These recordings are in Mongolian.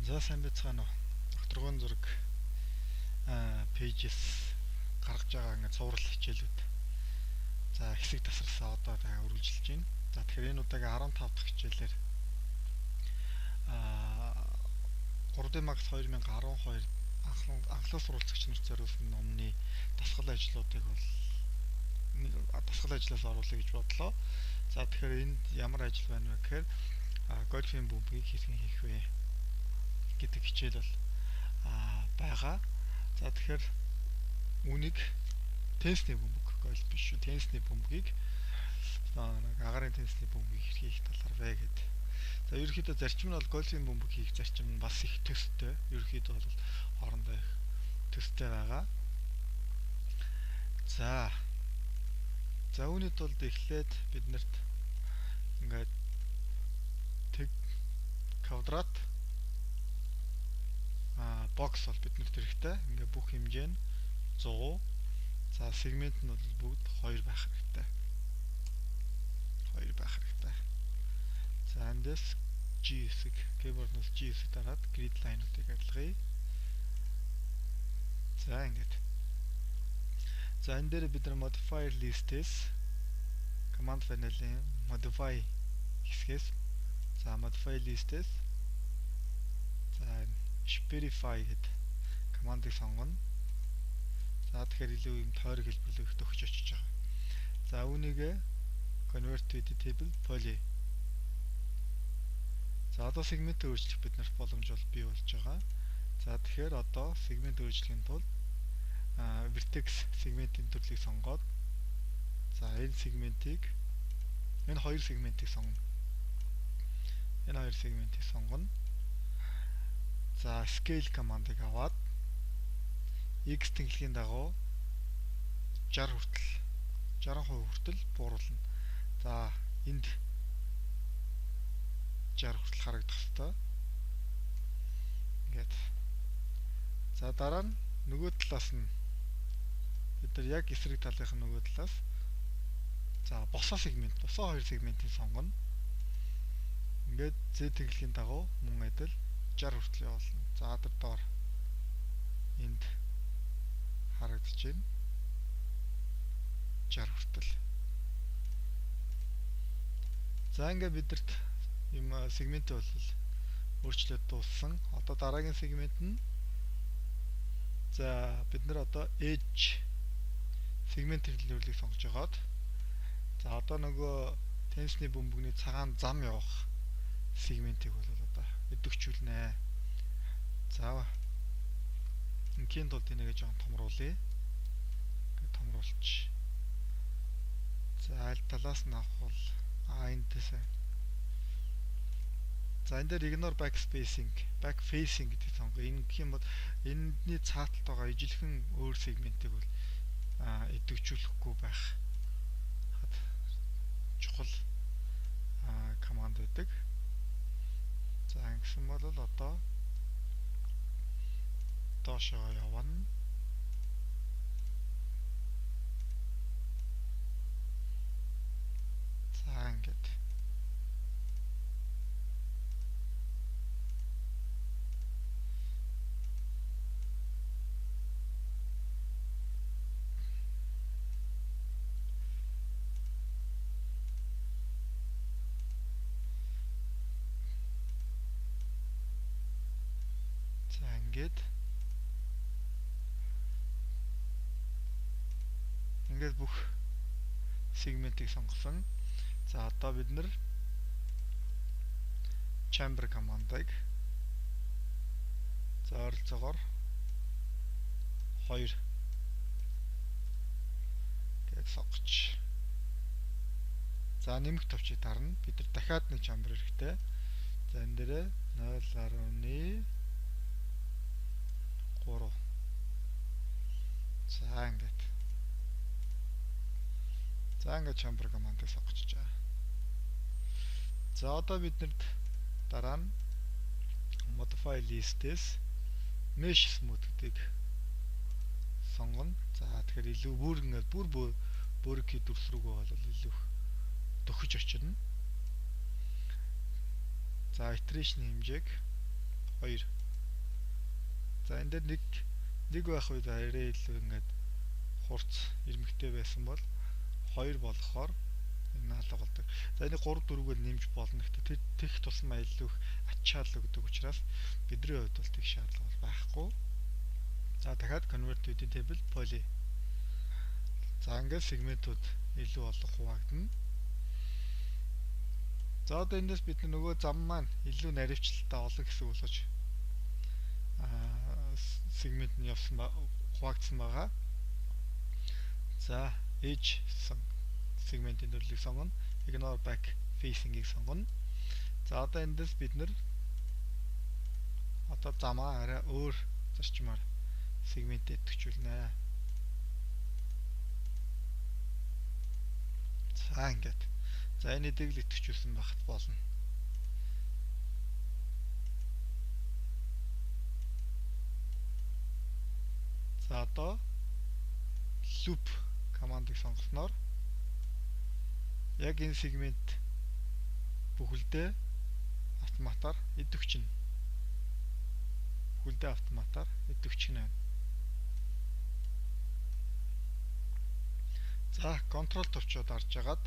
За сайн байцгаана уу. Докторгон зураг пэйжээс гаргаж байгаа ингээд цуврал хичээлүүд. За хэсэг тасарсаа одоо үргэлжилж байна. За тэгэхээр энэ удаагийн 15 дахь хичээлээр 3D Max 2012 анхлан суралцагч нарт зориулсан номны дасгал ажлуудыг бол дасгал ажлаас оруулъя гэж бодлоо. За тэгэхээр энд ямар ажил байна вэ гэхээр гольфийн бөмбөгийг хэрхэн хийх вэ гэдэг хичээл бол байгаа. За тэгэхээр үүнийг теннисний бөмбөг, гольф биш шүү, теннисний бөмбөгийг нэг агарын теннисний бөмбөгийг хэрхэн хийх талаар вэ гэдэг. За ерөнхийдөө зарчим нь бол гольфийн бөмбөг хийх зарчим нь бас их төстэй. Ерөнхийдөө бол хоорондоо их төстэй байгаа. За. За үүний тулд эхлээд бид нарт ингээд тэг квадрат бокс бол биднэрт хэрэгтэй. Ингээ бүх хэмжээ нь 100. За сегмент нь бол бүгд 2 байх хэрэгтэй. 2 байх хэрэгтэй. За эндээс G хэсэг, keyboard-наас G хэсэг дараад grid line-уудыг арилгая. За ингээд. За энэ дээр бид нар modifier list-ээс command panel-ийн modify хэсгээс за modify list-ээс за verify гэдэг командыг сонгоно. За тэгэхээр илүү юм тойрог хэлбэрлэх төгсөж очиж байгаа. За үүнийг convert to editable poly. За одоо сегмент өөрчлөх бид нарт боломж бол бий болж байгаа. За тэгэхээр одоо сегмент өөрчлөхийн тулд vertex сегментийн төрлийг сонгоод за энэ сегментийг энэ хоёр сегментийг сонгоно. Энэ хоёр сегментийг сонгоно. За scale командыг аваад x тэнхлэгийн дагуу 60 хүртэл 60% хүртэл бууруулна. За энд 60 хүртэл харагдах хэвээр. Ингээд. За дараа нь нөгөө талаас нь бид нар яг эсрэг талынх нь нөгөө талаас за босоо сегмент, босоо хоёр сегментийг сонгоно. Ингээд z тэнхлэгийн дагуу мөн адил 60 хүртэл явуулна. За тэр доор энд харагдаж байна. 60 хүртэл. За ингээд бидэрт юм сегмент бол өөрчлөлт дууссан. Одоо дараагийн сегмент нь за бид нар одоо edge сегмент төлөвлөлийг сонгож байгаад за одоо нөгөө теннисний бөмбөгний цагаан зам явах сегментийг бол одоо идэвхжүүлнэ. За ингийн тулд энийгээ жоохон томруулъя. Ингээд томруулч. За аль талаас нь авах бол эндээс. За энэ дээр ignore backspacing, back facing гэдгийг сонгоё. Энэ гэх юм бол энэний цааталт байгаа ижилхэн өөр сегментийг бол идэвхжүүлэхгүй байх чухал команд байдаг. За ингэсэн бол одоо доошоо явна. За ингээд. За ингээд ингээд бүх сегментийг сонгосон. За одоо бид нар chamber командыг за ойролцоогоор 2 гэж сонгоч. За нэмэх товчийг дарна. Бид нар дахиад нэг chamber хэрэгтэй. За энэ дээрээ 0.3. За ингээд. За ингээд chamber командыг сонгочих жаа. За одоо биднэрт дараа нь modify list-ээс mesh smooth гэдгийг сонгоно. За тэгэхээр илүү бүр ингээд бүр бөөрөнхий дүрс рүүгээ бол илүү дөхөж очино. За iteration хэмжээг 2. За энэ дээр нэг байх үед арай илүү ингээд хурц ирмэгтэй байсан бол 2 болохоор энэ алга болдог. За энийг 3 4-гээр нэмж болно. Гэхдээ тэр тех тусам илүү их ачаал өгдөг учраас бидний хувьд бол тех шаардлага бол байхгүй. За дахиад convert to editable poly. За ингээд сегментүүд илүү олон хуваагдана. За одоо эндээс бид нөгөө зам маань илүү наривчлалтай олон хэсэг болгож сегмент нь явсан хуваагдсан байгаа. За edge сегментийн төрлийг сонгоно. Ignore back facing-ийг сонгоно. За одоо эндээс бид нэр одоо замаа арай өөр зарчмаар сегмент идэвхжүүлнэ. За ингээд. За энэ эдийг л идэвхжүүлсэн байхад болно. За одоо loop командыг сонгосноор яг энэ сегмент бүхэлдээ автоматар идэвхжинэ. Бүхэлдээ автоматар идэвхжинэ. За Ctrl товчоо дарж агаад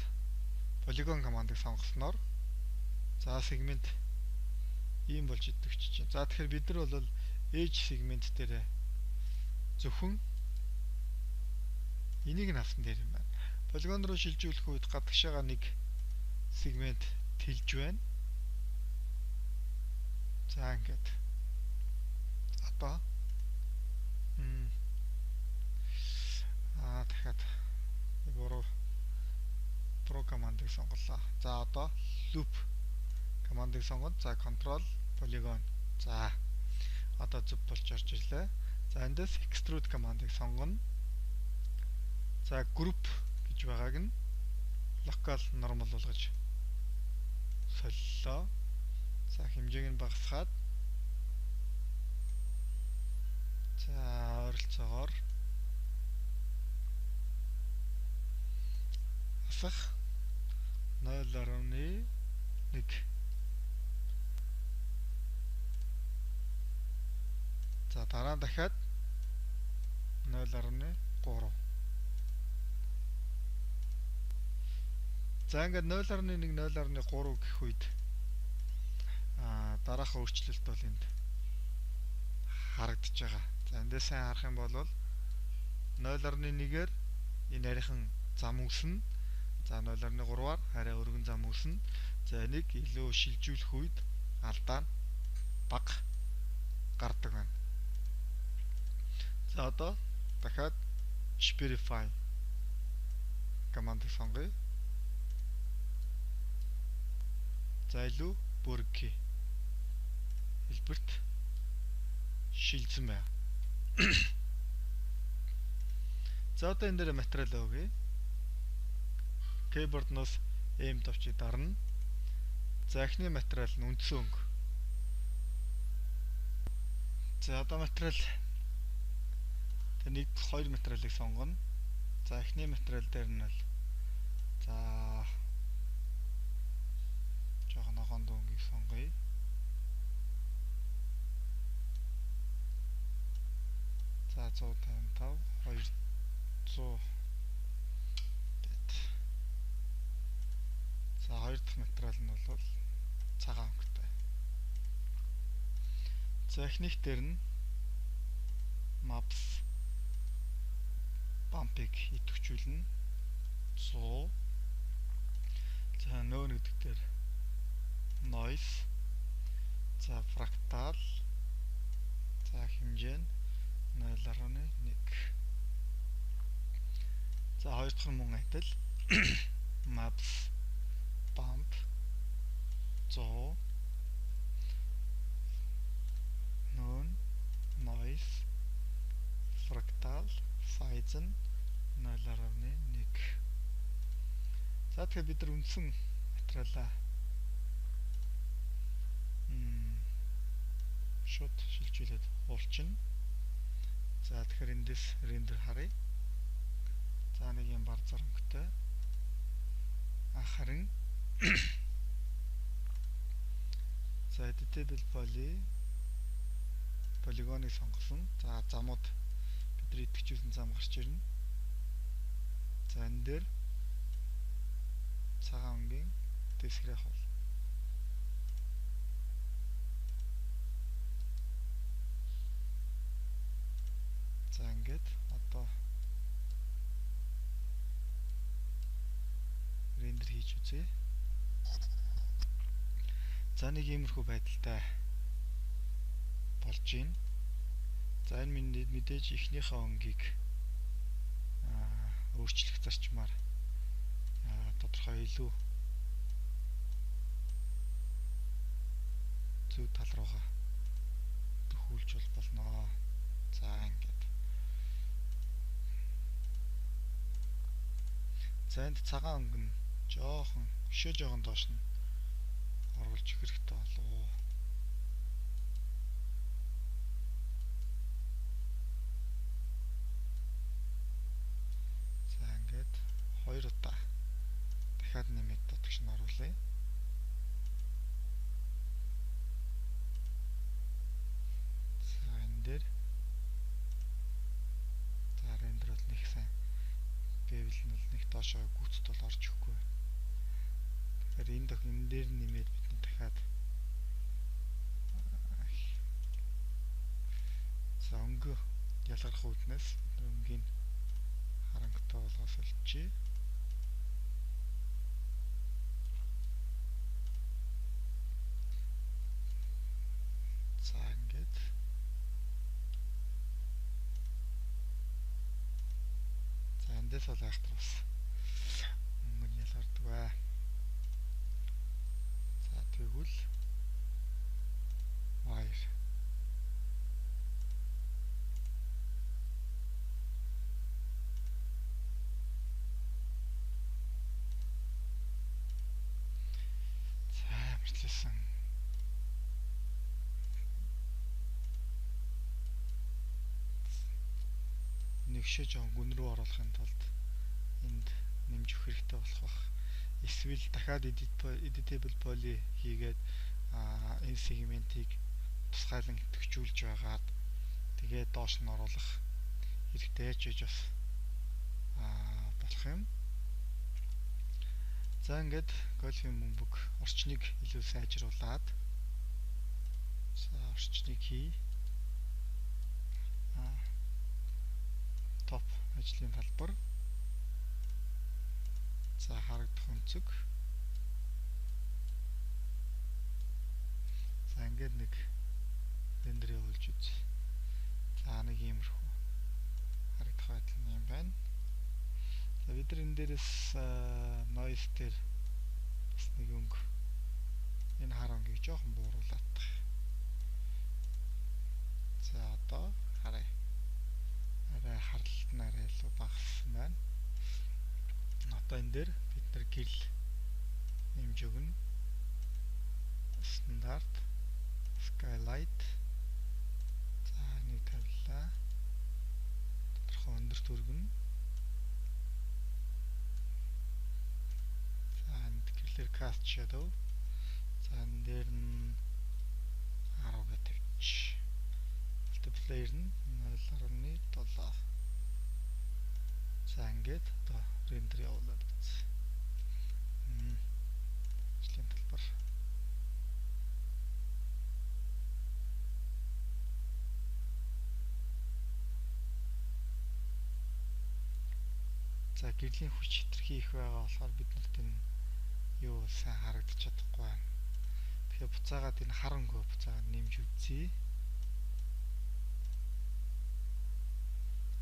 polygon командыг сонгосноор за сегмент ийм болж идэвхжиж байна. За тэгэхээр бид нар бол edge сегмент дээр зөвхөн энийг нь авсан дээр юм байна. Polygon руу шилжүүлэх үед гадагшаага нэг сегмент тэлж байна. За ингээд. Одоо дахиад буруу pro командыг сонголоо. За одоо loop командыг сонгоно. За control polygon. За одоо зөв болж орж ирлээ. За эндээс extrude командыг сонгоно. За group гэж байгааг нь local normal болгож солилоо. За хэмжээг нь багасгаад за ойролцоогоор асах 0.1. За дараа нь дахиад 0.3. За ингээд 0.1 0.3 гэх үед дараахан өөрчлөлт бол энд харагдаж байгаа. За эндээс сайн харах юм бол 0.1-ээр энэ нарийнхан зам үүснэ. За 0.3-аар арай өргөн зам үүснэ. За энийг илүү шилжүүлэх үед алдаа нь бага гардаг байна. За одоо дахиад Spherify командыг сонгоё. За илүү бүргий хэлбэрт шилжсэн байна. За одоо энэ дээр материал өгье. Keyboard-ноос M товчийг дарна. За эхний материал нь үндсэн өнгө. За одоо материал тэг 1 2 материалыг сонгоно. За эхний материал дээр нь бол за жоохон ногоон дүүнгийг сонгоё. За 155 200 гэт. За хоёр дахь материал нь бол цагаан өнгөтэй. За эхнийх дээр нь maps bump-ыг идэвхжүүлнэ. 100. За нөөн гэдэг дээр noise. За fractal. За хэмжээ нь 0.1. За хоёр дахь нь мөн адил maps bump 100 нөөн noise fractal size нь 0.1. За тэгэхээр бид нар үндсэн материалаа шууд шилжүүлээд хуулчихна. За тэгэхээр эндээс рендер харъя. За нэг юм бар зар өнгөтэй. Харин за editable poly Полигоныг сонгосон. За замууд бидний идэвхжүүлсэн зам гарч ирнэ. За энэ дээр цагаан өнгийн дэвсгэрээ хол. За ингээд одоо рендер хийж үзье. За нэг иймэрхүү байдалтай болж байна. За энэ мэдээж эхнийхээ өнгийг өөрчлөх зарчмаар тодорхой илүү зөв тал руугаа төхүүлж болно. За ингээд. За энд цагаан өнгө нь жоохон өшөө жоохон доош нь оруулж өгөх хэрэгтэй болов. За ингээд хоёр удаа дахиад нэмээд дутагш нь оруулъя. За энэ дээр за рендер бол нэг сайн bevel нь бол нэг доошоо гүцэд бол орж өгөхгүй. Тэгэхээр энэ энэ дээр нэмээд бид нар дахиад за өнгө ялгарх үүднээс өнгийн харангатай болгоос олжээ. За ингээд за эндээс бол айхтар бас өнгө нь ялгардаг бай. За тэгвэл wire за ямарчсан нэгшээ жоон гүн рүү оруулахын тулд энд нэмж өгөх хэрэгтэй болох бах. Эсвэл дахиад editable poly хийгээд энэ сегментийг тусгайлан идэвхжүүлж байгаад тэгээд доош нь оруулах хэрэгтэй ч гэж бас болох юм. За ингээд гольфийн бөмбөг орчныг илүү сайжруулад за орчныг хий. Топ ажлын талбар. За харагдах өнцөг. За ингээд нэг рендер явуулж үз. За нэг иймэрхүү харагдах байдал нь юм байна. За бид нар энэ дээрээс noise дээр бас нэг өнгө энэ хар өнгийг жоохон бууруулад. За одоо харъя. Арай харалт нь арай илүү багассан байна. Одоо энэ дээр бид нар гэрэл нэмж өгнө. Стандарт skylight. За энийг тавилаа. Тодорхой өндөрт өргөнө. За энд гэрлэр cast shadow. За энэ дээр нь 10 гэж тавьчих. Multiplier нь 0.7. За ингээд одоо рендер явуулаад үз. Ажлын талбар. За гэрлийн хүч хэтэрхий их байгаа болохоор бид нарт энэ юу сайн харагдаж чадахгүй байна. Тэгэхээр буцаагаад энэ хар өнгөө буцаагаад нэмж үзье.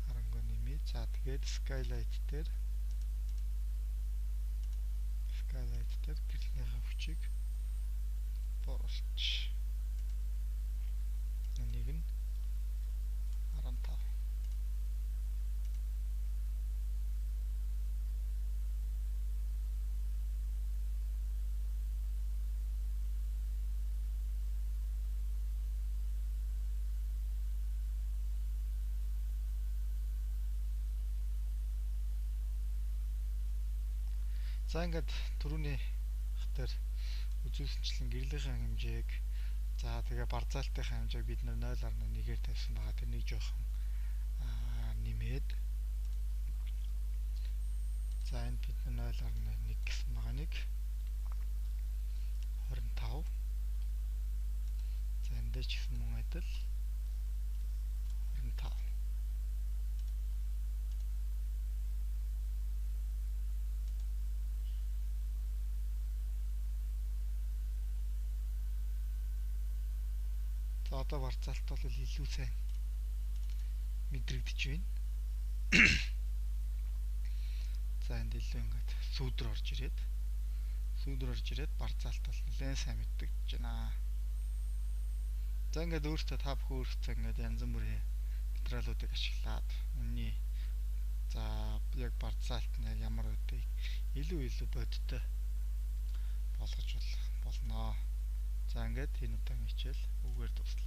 Хар өнгөө нэмье. За тэгээд skylight дээр гэрлийнхээ хүчийг бууруулчих. Энийг нь 15. За ингээд түрүүний хатаар үзүүлсэнчлэн гэрлийнхээ хэмжээг За тэгээ барзаалтын хэмжээг бид нар 0.1-ээр тавьсан байгаа. Тэрнийг жоохон нэмээд за энд бид нар 0.1 гэсэн байгаа нэг 25. За энд ч гэсэн мөн адил 25. За одоо барзаалт бол илүү сайн мэдрэгдэж байна. За энд илүү ингээд сүүдэр орж ирээд барзаалт бол нэлээд сайн мэддэгдэж байна. За ингээд өөртөө та бүхэн өөрсдөө ингээд янз бүрийн материалуудыг ашиглаад үнний за яг барзаалт нь яг ямар байдгийг илүү бодиттой болгож болно. За ингээд энэ удаагийн хичээл үгээр дууслаа.